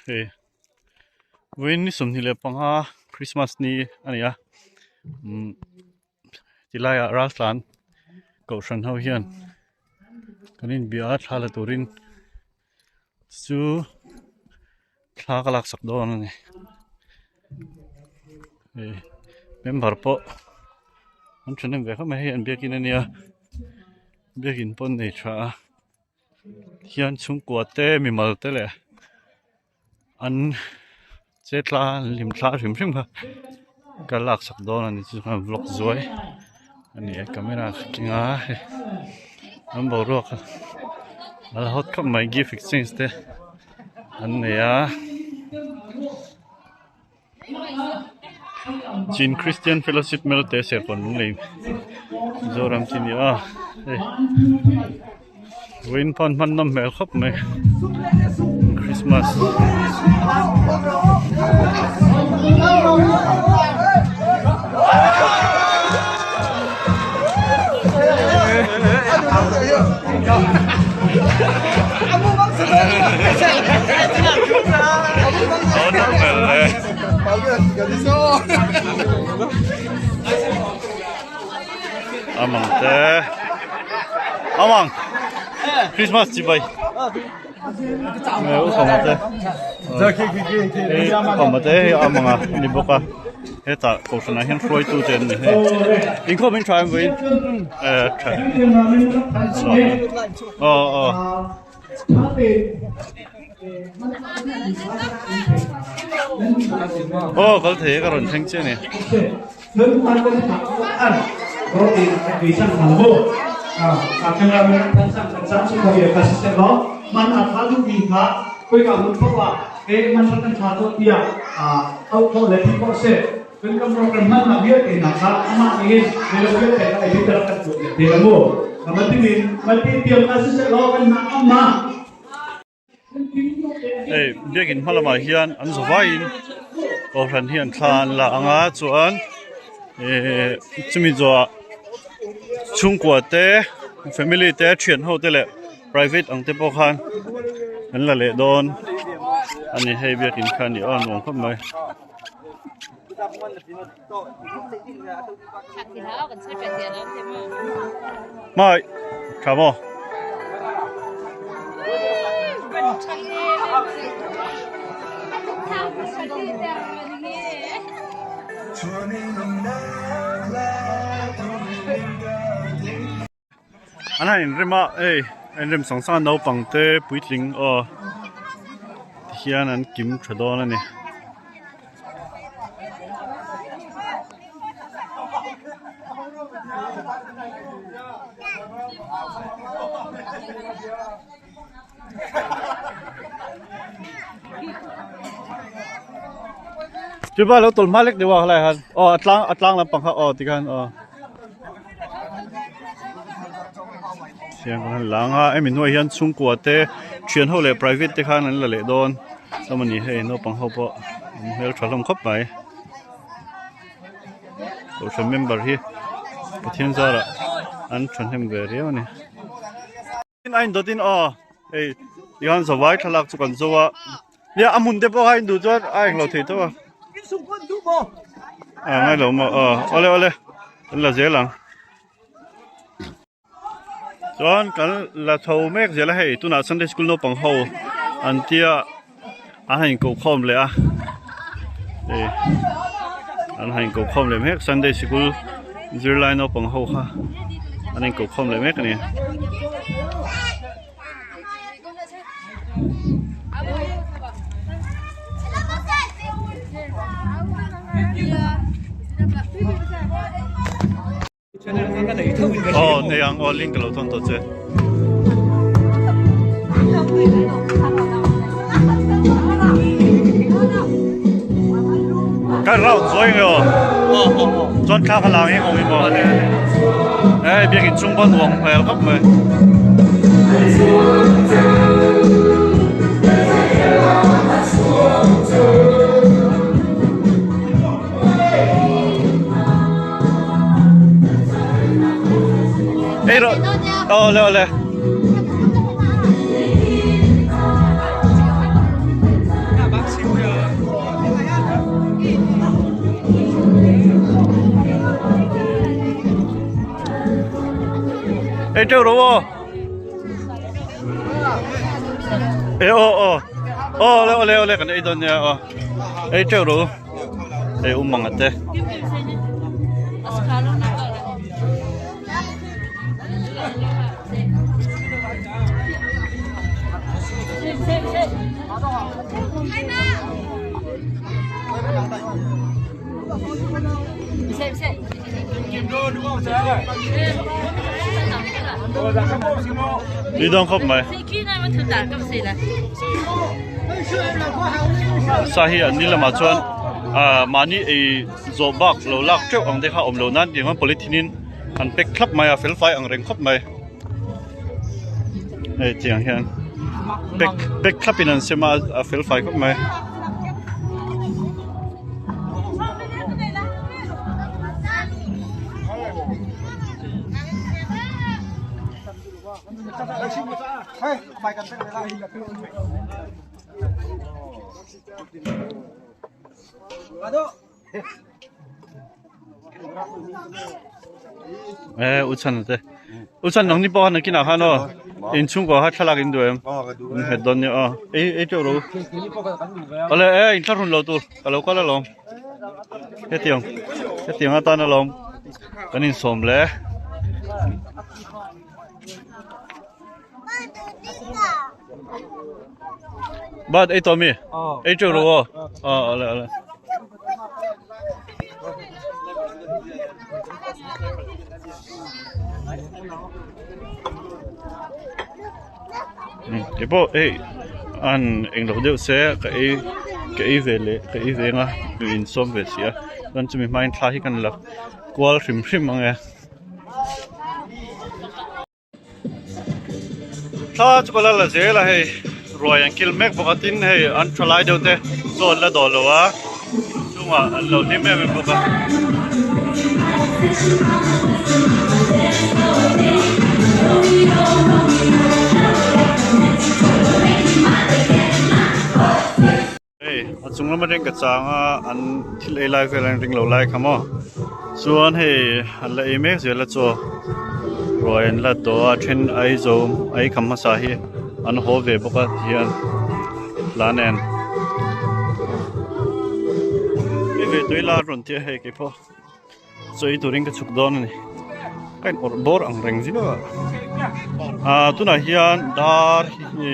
Hei vawiin ni 25 Christmas ni a ni a umm tilaiah raltlan kohhran ho hian kan inbia a thla la turin chu thla ka laksak dawn a ni hei member pawh an thahnem ve khawp mai hei an biakin a nia biakin pawh an nei tha a hian chhungkua te mimal te leh an che tla an hlim thla hrim hrim kha ka laksak dawn a ni chu chuan vlog zuai a ni a camera ka keng a hei an boruak a la hot khawp mai gift exchange te an nei a. Chin Christian Fellowship Melte Serkawn Lunglei Mizoram chi ni a hei vawiin pawh an hman nawm hmel khawp mai Christmas. Amang te Amang Christmas chibai Ukhama te Ukhama te hei Amanga ni bawk a hetah kohhranah hian hruaitu te an ni hei inkhawm in tha em vawiin tha aw aw. Aw kal thei e ka rawn thleng chiah a ni. Hei biakin hma lamah hian an za vaiin kohhran hian thla an la ang a chuan ihh chumi zawhah chhungkua te family te thian ho te leh private ang te pawh khan an la leh dawn a ni hei biakin kha a ni a nuam khawp mai. Mai tha maw? An han inrem a hei a inrem sang sang a naupang te puitling aw tihian an kim tha dawn a ni. Chupa lo tawlh hma lek deuh a helaiah hian aw a tlang a tlang lampang kha aw tikhan aw. Siam kan han lang a hemi hnuaiah hian chhungkua te thian ho leh private te khan an la leh dawn chuan a ni hei naupang ho pawh an hmeltha hlawm khawp mai kohhran member hi Pathian zarah an thahnem ve riau a ni. A indawt in aw hei tihian zavai thlalak chu kan zo a nia a hmun te pawh kha a induh chuan a englo thei tawh a a ngailo maw aw awle awle kan la zel ang chuan kan la chho mek zel a hei tunah sunday school naupang ho an tia an han inkoh khawm leh a hei an han inkoh khawm leh mek sunday sikul zirlai naupang ho kha an inkoh khawm leh mek a ni. Aw nei ang aw link ka lo thawn tawh che. Kan round zuai nge aw. Chuan thla kha lang eng awm em aw. Hei biakin chung pawh nuam hmel khawp mai. Ei rawh awle awle. Ei teuh rawh aw. E aw aw. Aw le ole ole kan ei dawn nia aw. Ei teuh rawh u. Ei um ang ate. Tui dawn khawp mai. Sa hi an ni lamah chuan ah mahni ei zawh bak lo lak teuh ang te kha a awm lo nan tiang hian polythene in an pack thlap mai a fel fai ang reng khawp mai. Hei tiang hian pack pack thlap in an sem a a fel fai khawp mai. E u chan te u chan nang ni pawh khan nakinah khan aw inchhungkaw kha thlalak in duh em in nghet dawn nia aw ei ei teuh ro awle e in thlarun lo tur ka lo kal alawm hetiang hetiang atan alawm kan insawm le. Bat ei tawh mi? Ei teuh rawh aw. Aw awle awle. Kei pawh hei an englo deuh se ka ei ka ei ve leh ka ei ve anga in sawm ve si a chuan chumi hmain thla hi kan la kual hrim hrim ang e. Thla chu ka la la zel a hei ruai an kil mek bawk a tin hei an tha lai deuh te chaw an la dawh lo a chungah an lo hlim em em bawk a. Hei a chung lama reng ka chang a an thil ei lai vel an ring lo lai kha maw chuan hei an la ei mek zel a chaw ruai an la tawh a then ai zo ai kham hmasa hi an haw ve bawk a tihian la nen hei ve tui la a rawn tia hei keipawh chaw ei turin ka chhuk dawn a ni ka in awrh bawr ang reng zia ah tunah hian dar hi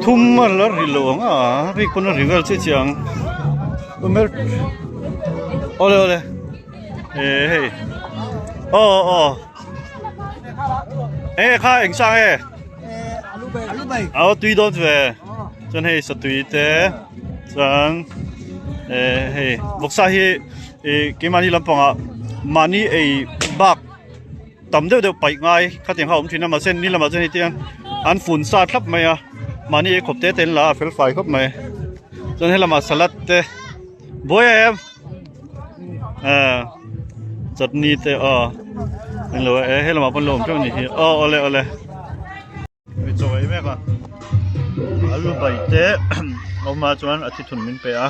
thum a la ri lo ang a rik pawn a ri vel chiah chiah ang awle awle eh hei aw aw eh kha eng sang e aw tui dawn ve chuan hei satui te chuan eh hei vawksa hi ih keimahni lampangah mahni ei bak tam deuh deuh paih ngai khatiang kha a awm thin a mahse ni lamah chuan hetiang an fun sa thlap mai a mahni ei khawp te te an la a fel fai khawp mai chuan helamah salad te buai em ah chutney te aw englo e helamah pawn lo awm teuh a ni hi aw awle awle. Mi chaw ei mek a alu bai te a awm a chuan a thithun min pe a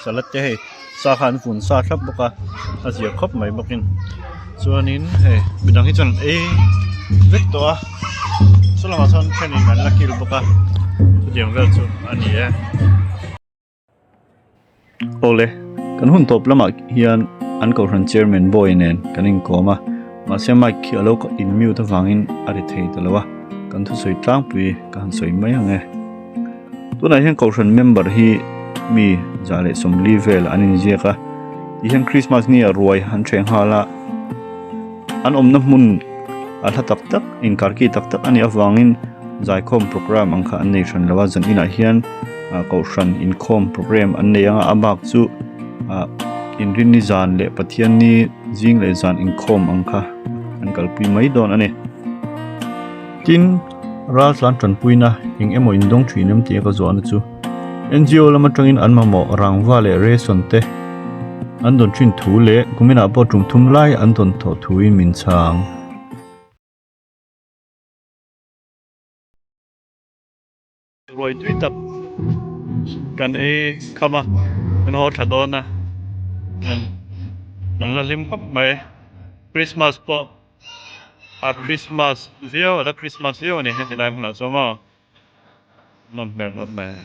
salad te hei sa kha an vun sa thlap bawk a a zia khawp mai bawkin chuanin hei midang hi chuan an ei vek tawh a saw lamah sawn thenin an la kil bawk a chutiang vel chu a ni e. Awle, kan hun tawp lamah hian an kohhran chairman boy nen kan inkawm a, mahse mic khi a lo in mute avangin a ri thei ta lo a, kan thusawi tlangpui ka han sawi mai ang e. Tunah hian kohhran member hi mi 140 vel an inziak a, tihian Christmas ni ah ruai an ṭheh nghal a, an awmna hmun a hla tak tak, inkarki tak tak a nih avangin zaikhawm programme ang kha an nei hran lo a, zan inah hian. Kohhran inkhawm program an nei anga a bak chu ah inrinni zan leh Pathianni zing leh zan inkhawm ang kha an kalpui mai dawn a ni. Tin, raltlan tanpuina eng emaw indawng thin em tih a ka zawhna chu NGO lam atangin an mamawh rangva leh ration te an dawn thin thu leh kuminah pawh tum thum lai an dawn thawh thuin min chhang. Ruai tui tak kan ei kham a kan haw tha dawn a kan la hlim khawp mai Christmas pawh. A Christmas viau a la Christmas viau a ni heti lai hmunah chuan maw nawm hmel khawp mai.